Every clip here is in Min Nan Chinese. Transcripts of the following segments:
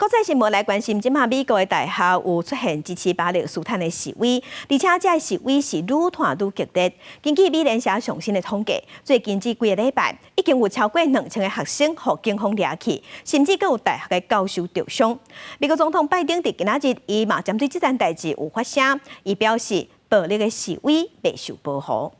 國際新聞來關心，這馬美國的大學有出現支持巴勒斯坦的示威，而且這个示威是愈湠愈激烈。根據美聯社上新的統計，最近這幾个禮拜已經有超過2000个學生予警方掠去，甚至閣有大學的教授著傷。美國總統拜登佇今仔日，伊嘛針對這件代誌有發聲，伊表示暴力的示威袂受保護。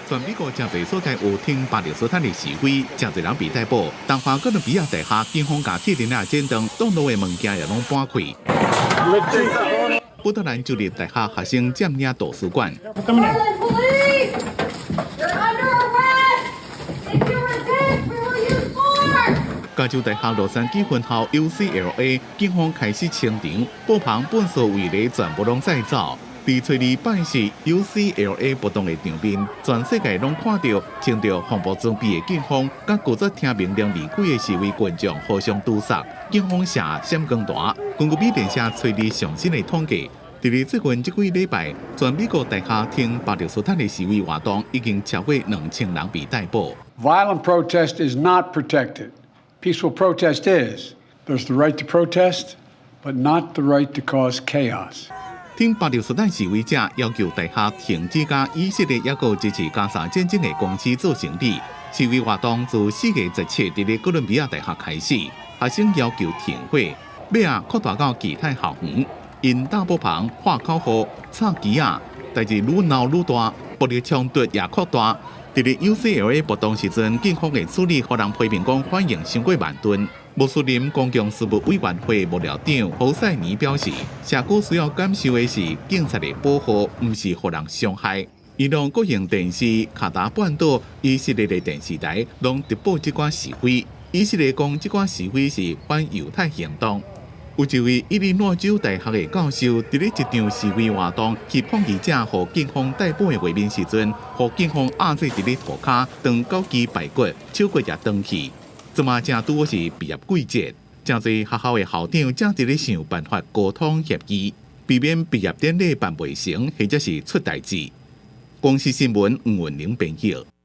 全美國誠濟所在有挺巴勒斯坦的示威，誠濟人被逮捕。東岸哥倫比亞大學警方共鐵鏈仔剪斷，擋路的物件也攏搬開。波特蘭州立大學學生佔領圖書館。 Portland police! You're under arrest! If you resist, we will use force! 加州大學洛杉磯分校 UCLA 警方開始清場，布棚糞埽圍籬全部攏載走。佇初二拜四 UCLA 暴動的場面，全世界攏看著穿著防暴裝備的警方，佮拒絕聽命令離開的示威群眾互相堵殺，警方射閃光彈。根據美聯社初二上新的統計，佇咧最近這幾禮拜，全美國大學挺巴勒斯坦的示威活動已經超過2000人被逮捕。 Violent protest is not protected. Peaceful protest is. There's the right to protest, but not the right to cause chaos. 挺巴勒斯坦示威者要求大學停止佮以色列抑閣支持加沙戰爭的公司做生意。示威活動自4月17佇咧哥倫比亞大學開始，學生要求停火，尾仔擴大到其他校園，𪜶搭布棚、喊口號、插旗仔，代誌愈鬧愈大，暴力衝突也擴大。佇咧 UCLA 暴動時陣，警方的處理，予人批評講反應傷過慢鈍。穆斯林公共事務委員會幕僚長侯賽尼表示，社區需要感受的是警察的保護，毋是予人傷害。伊朗國營電視、卡達半島、以色列的電視台攏直播這寡示威。以色列講這寡示威是反猶太行動。有一位伊利諾州大學的教授，佇咧一場示威活動去抗議者予警方逮捕的畫面時陣，予警方壓制佇咧塗跤，斷狗肌排骨，手骨也斷去。這馬正拄好是畢業季節，誠濟學校的校長正佇咧想辦法溝通協議，避免畢業典禮辦袂成，或者是出代誌。公視新聞吳文玲編譯。